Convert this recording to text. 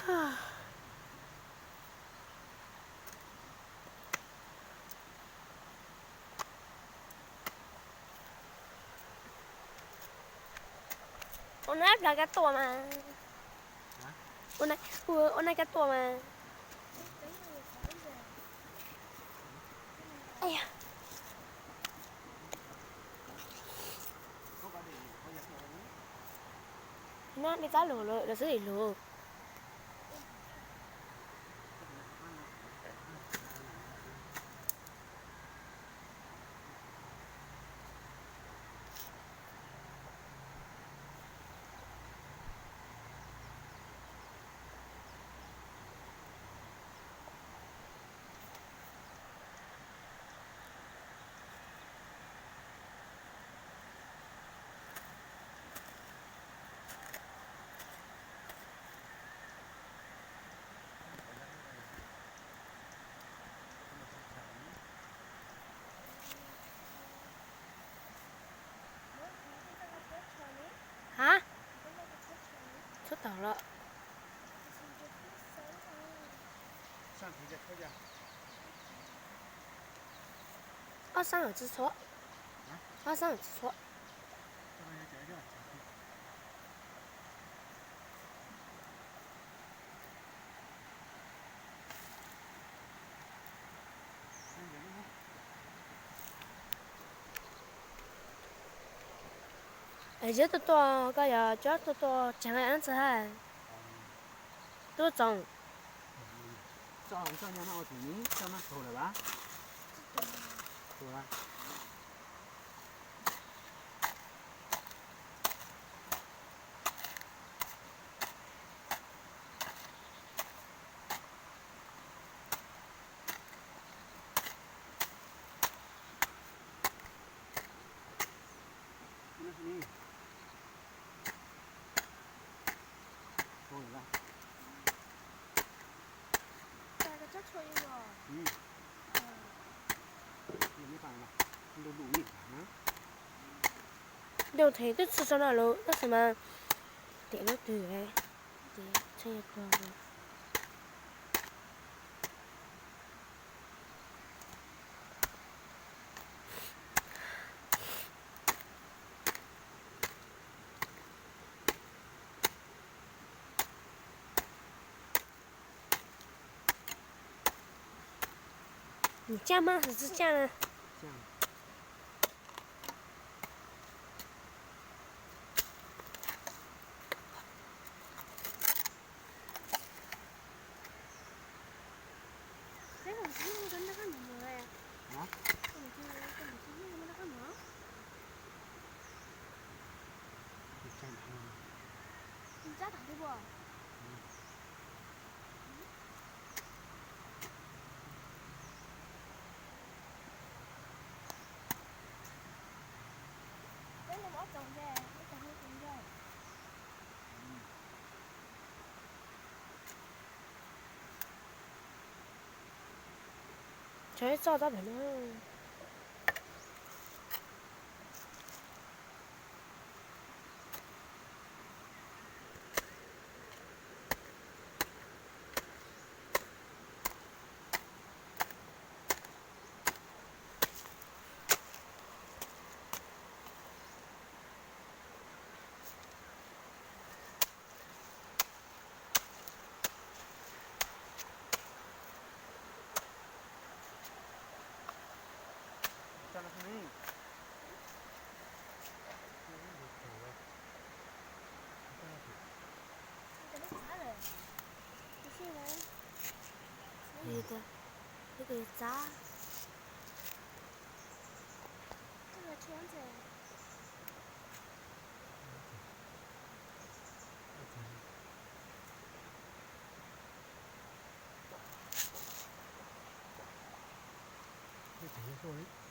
Ua nab plag kab tuaj mas. Ua nab kab tuaj mas. Nab dej txab lug lawm xwb lug. Hab, txhob taug lawm. Ob xab tsi txhob, ob xab tsi txhob. Ziab tuaj tuaj koj yog cob tuaj tuaj tseev ab tsi hab. Tub txoos. Doog them twb txhij tso no lawm tab sis mas tes lub twg ces tsheb yuav tuag. Nws caj mas tsis caj na. Tso ib txoj tab pem no. Ib tug txab. Ib tug tuaj li.